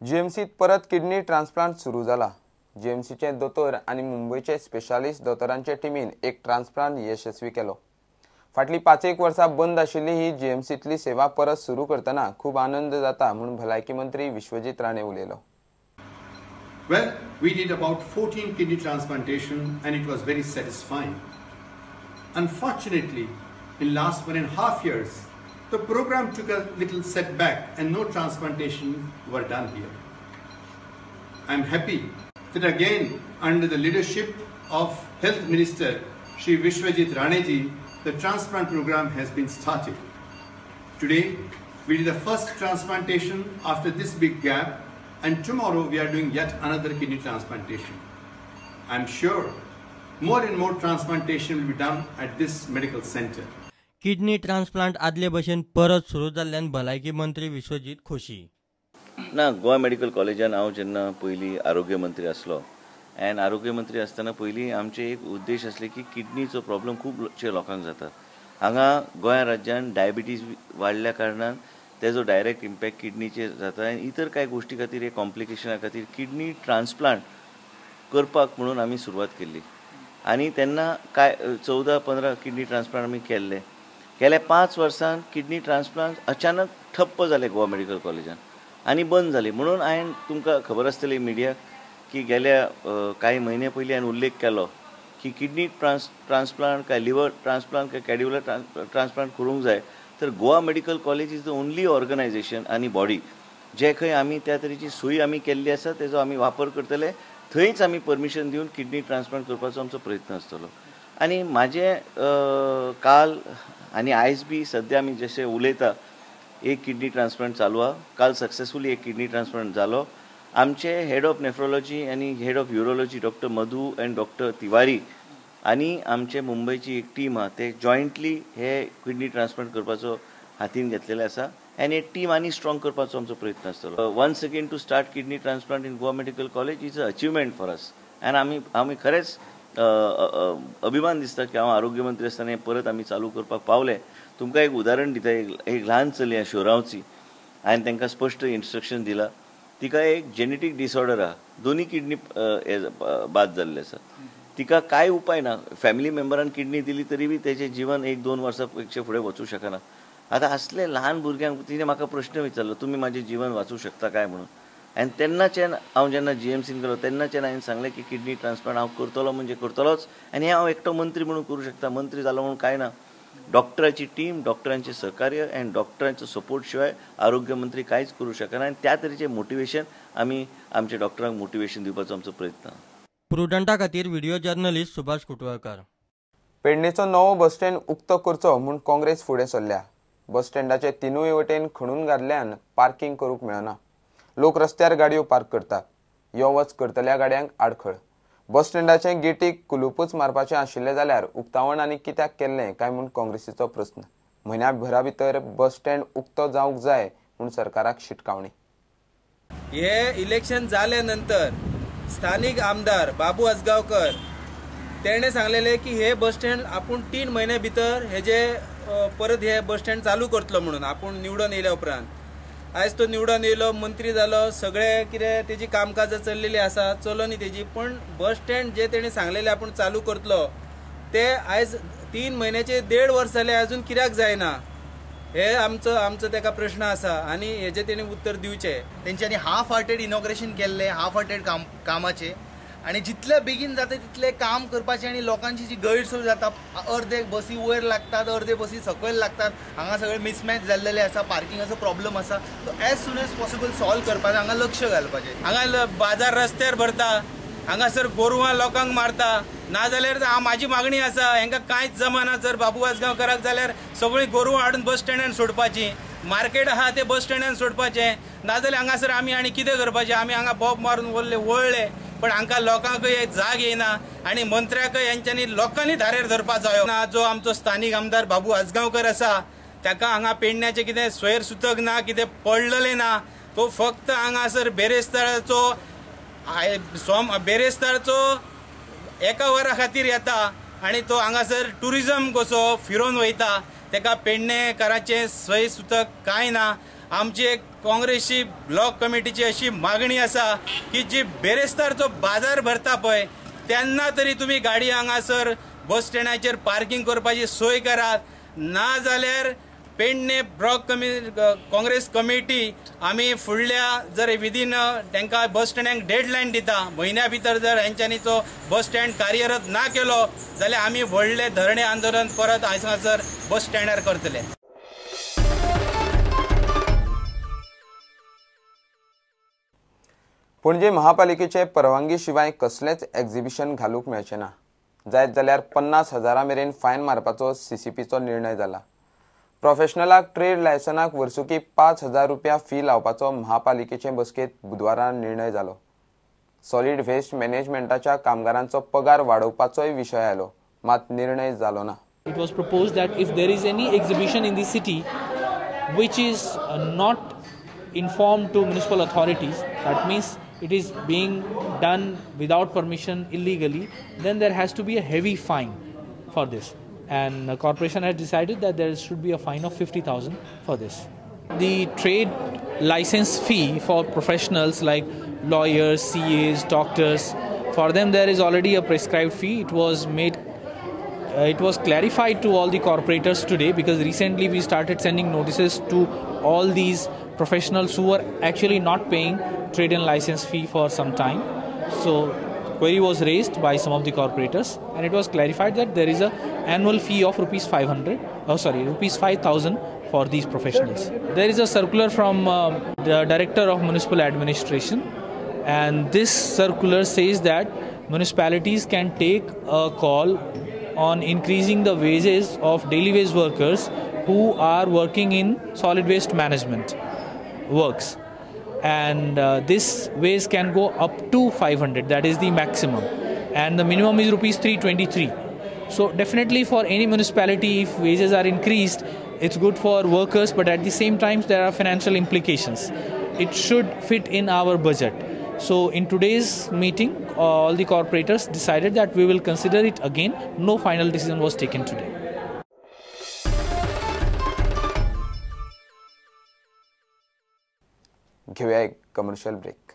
जीएमसीत परत kidney transplant सुरू जाला. जीएमसीचे दोतोर आनी मुंबयचे स्पेशालिस्ट दोतोरांचे टिमीन एक ट्रान्सप्लांट यशस्वी केलो. फाटली 5-1 वर्सां बंद आशिल्ली ही जीएमसीतली सेवा परत सुरू करतना खूब आनंद जाता म्हूण भलायकी मंत्री विश्वजीत राणे उलयलो. Well, we did about 14 kidney transplantation and it was very satisfying. Unfortunately, in last 1.5 years, the program took a little setback and no transplantations were done here. I am happy that again, under the leadership of Health Minister Shri Vishwajit Rane ji, the transplant program has been started. Today, we did the first transplantation after this big gap, and tomorrow we are doing yet another kidney transplantation. I am sure more and more transplantation will be done at this medical center. Kidney transplant आदले भशेन परत सुरू जाल्ल्यान भलायकी मंत्री विश्वजीत खोशी. ना, Goa medical कॉलेजान हांव जेन्ना पयलीं आरोग्य मंत्री आसलो एन्ड आरोग्य मंत्री आसतना पयलीं आमचे एक उद्देश आसले की किडनीचो प्रॉब्लम खुबशे लोकांक जाता. हांगा गोंया राज्यान डायबिटीज वाडल्या कारणान तेजो डायरेक्ट इम्पॅक्ट किडनीचेर जाता आनी इतर कांय गोश्टी खातीर हे कॉम्प्लिकेशना खातीर किडनी ट्रान्सप्लांट करपाक म्हणून आमी सुरवात केल्ली आनी तेन्ना काय 14-15 किडनी ट्रान्सप्लांट आमी केल्ले. गेल्या 5 वर्सांत किडनी ट्रान्सप्लांट अचानक ठप्प जाले गोवा मेडिकल कॉलेजान आनी बंद जाली. म्हणून हांवें तुमकां खबर आसतली मिडियाक की गेल्या कांय म्हयने पयलीं हांवें उल्लेख केलो की किडनी ट्रान्सप्लांट काय लिवर ट्रान्सप्लांट काय कॅड्युलर ट्रान्सप्लांट करूंक जाय तर Goa medical college is the only organisation आनी बॉडी जे खंय आमी त्या तरेची सोय आमी केल्ली आसा तेजो आमी वापर करतले. थंयच आमी परमिशन दिवन किडनी ट्रान्सप्लांट करपाचो आमचो प्रयत्न आसतलो. आनी म्हाजें काल आनी आयज बी सद्या आमी जशें उलयता एक किडनी ट्रान्सप्लांट चालू आहा. काल सक्सेसफुली एक किडनी ट्रान्सप्लांट जालो. आमचे हेड ऑफ नेफ्रोलॉजी आनी head of urology doctor Madhu and doctor Tiwari आनी आमचे मुंबयची एक टीम आहा ते जॉयंटली हे किडनी ट्रान्सप्लांट करपाचो हातीन घेतलेले आसा आनी हे टीम आनी स्ट्रॉंग करपाचो आमचो प्रयत्न आसतलो. Once again to start kidney transplant in Goa medical college is a achievement for us आनी आमी खरेंच अभिमान दिसता की हांव आरोग्य मंत्री आसतना परत आमी चालू करपाक पावले. तुमकां एक उदाहरण दिता. एक ल्हान चली आहा शिवरांवची, हांवें तांकां स्पश्ट इन्स्ट्रक्शन दिला. तिका एक जेनेटीक डिसऑर्डर आहा, दोनी किडनी बाद जाल्ले आसा. तिका कांय उपाय ना. फॅमिली मेंबरान किडनी दिली तरी बी तेजें जीवन 1-2 वर्सां पेक्षा फुडें वचूं शकना. आतां असले ल्हान भुरग्यांक तिणें म्हाका प्रश्न विचारलो, तुमी म्हाजें जीवन वाचूं शकता काय म्हणून. आनी तेन्नाच्यान हांव जेन्ना जीएमसीन गेलो तेन्नाच्यान हांवें सांगलें की किडनी ट्रान्सप्लांट हांव करतलो म्हणजे करतलोच आनी हें हांव एकटो मंत्री म्हणून करूं शकता. मंत्री जालो म्हणून कांय ना, डॉक्टराची टीम, डॉक्टरांचें सहकार्य आनी डॉक्टरांचो सपोर्ट शिवाय आरोग्य मंत्री कांयच करूं शकना. आनी त्या तरेचें मोटिवेशन आमी आमच्या डॉक्टरांक मोटिवेशन दिवपाचो आमचो प्रयत्न. प्रुडंटा खातीर व्हिडिओ जर्नलिस्ट सुभाष कुटवळकर. पेडणेचो नवो बस स्टँड उक्तो करचो म्हूण काँग्रेस फुडें सरल्या. बस स्टँडाचे तिनूय वटेन खणून घातल्यान पार्किंग करूंक मेळना. लोक रस्त्यार गाडयो पार्क करतात. यो वच करतल्या गाडयांक आडखळ. बस स्टँडाचे गेटीक कुलूपच मारपाचें आशिल्लें जाल्यार उक्तावण आनी कित्याक केल्लें काय म्हूण काँग्रेसीचो प्रस्न. म्हयन्या भरा भितर बस स्टँड उक्तो जावंक जाय म्हूण सरकाराक शिटकावणी. हे इलेक्शन जाल्या नंतर स्थानिक आमदार बाबू आजगांवकर तेणे सांगलेले की हे बस स्टँड आपूण 3 म्हयन्या भितर हेजे परत हे बस स्टँड चालू करतलो म्हणून आपूण निवडून येयल्या उपरांत. आयज तो निवडून येयलो, मंत्री जालो, सगळे कितें तेजी कामकाजां चल्लेली आसा, चलोनी तेजी, पण बस स्टँड जे तेणी सांगलेले आपूण चालू करतलो ते आयज 3 म्हयन्याचे 1.5 वर्स जाले अजून कित्याक जायना हे आमचो आमचो तेका प्रश्न आसा आनी हेजे तेणी उत्तर दिवचें. तेंच्यांनी हाफ हार्टेड इनॉग्रेशन केल्लें, हाफ हार्टेड कामाचें आनी जितले बेगीन जाता तितलें काम करपाचें आनी लोकांची जी गैरसोय जाता, अर्दे बसी वयर लागतात, अर्दे बसी सकयल लागतात, हांगा सगळें मिसमॅच जाल्लेलें आसा, पार्किंगाचो प्रॉब्लम आसा, तो as soon as possible solve करपाचें, हांगा लक्ष घालपाचें. हांगा बाजार रस्त्यार भरता, हांगासर गोरवां लोकांक मारता, नाजाल्यार म्हाजी मागणी आसा हेंकां कांयच जमाना जर बाबू आजगांवकराक जाल्यार सगळीं गोरवां हाडून बस स्टँडान सोडपाची, मार्केट आहा तें बस स्टँडान सोडपाचें, नाजाल्यार हांगासर आमी आनी कितें करपाचें. आमी हांगा बोब मारून वळ्ळे वळ्ळे पण हांकां लोकांकय जाग येयना आनी मंत्र्याकय हेंच्यांनी लोकांनी धारेर धरपा जायो. जो आमचो स्थानीक आमदार बाबू आजगांवकर आसा ताका हांगा पेडण्याचें कितें स्वैर सुतक ना, कितें पडलेलें ना, तो फक्त हांगासर बेरेस्ताराचो बेरेस्तारचो एका वरा खातीर येता आनी तो हांगासर ट्युरिजम कसो फिरोवन वयता. ताका पेडणेकाराचें सोय सुतक कांय ना. आमची एक काँग्रेसची ब्लॉक कमिटीची अशी मागणी आसा की जी बेरेस्तार जो बाजार भरता पळय तेन्ना तरी तुमी गाडी हांगासर बस स्टँडाचेर पार्किंग करपाची सोय करात, ना जाल्यार पेडणे ब्लॉक काँग्रेस कमिटी आमी फुडल्या जर विदीन तांकां बस स्टँडाक डेडलायन दिता, म्हयन्या भितर जर हेंच्यांनी तो बस स्टँड कार्यरत ना केलो जाल्यार आमी व्हडलें धरणे आंदोलन परत हांगासर बस स्टँडार करतले. पणजे महापालिकेचे परवानगी शिवाय कसलेंच एक्झिबिशन घालूंक मेळचें ना. जायत जाल्यार 50,000 मेरेन फायन मारपाचो सीसीपीचो निर्णय जाला. प्रोफेशनलाक ट्रेड लायसनाक वर्सुकी 5,000 रुपया फी लावपाचो महापालिकेचे बसकेंत बुधवारा निर्णय जालो. सॉलिड वेस्ट मॅनेजमेंटाच्या कामगारांचो पगार वाडोवपाचोय विशय आयलो, मात निर्णय जालो ना. It was proposed that if there is any exhibition in the city which is not informed to municipal authorities, that means it is being done without permission illegally, then there has to be a heavy fine for this. And the corporation has decided that there should be a fine of 50,000 for this. The trade license fee for professionals like lawyers, CAs, doctors, for them there is already a prescribed fee. It was made, it was clarified to all the corporators today, because recently we started sending notices to all these professionals who were actually not paying trade and license fee for some time. So query was raised by some of the corporators, and it was clarified that there is a annual fee of rupees 5,000 for these professionals. There is a circular from the Director of Municipal Administration, and this circular says that municipalities can take a call on increasing the wages of daily wage workers who are working in solid waste management works. And this wage can go up to 500, that is the maximum, and the minimum is rupees 323. So definitely for any municipality, if wages are increased, it's good for workers, but at the same time there are financial implications. It should fit in our budget. So in today's meeting, all the corporators decided that we will consider it again. No final decision was taken today. घेऊया एक commercial break.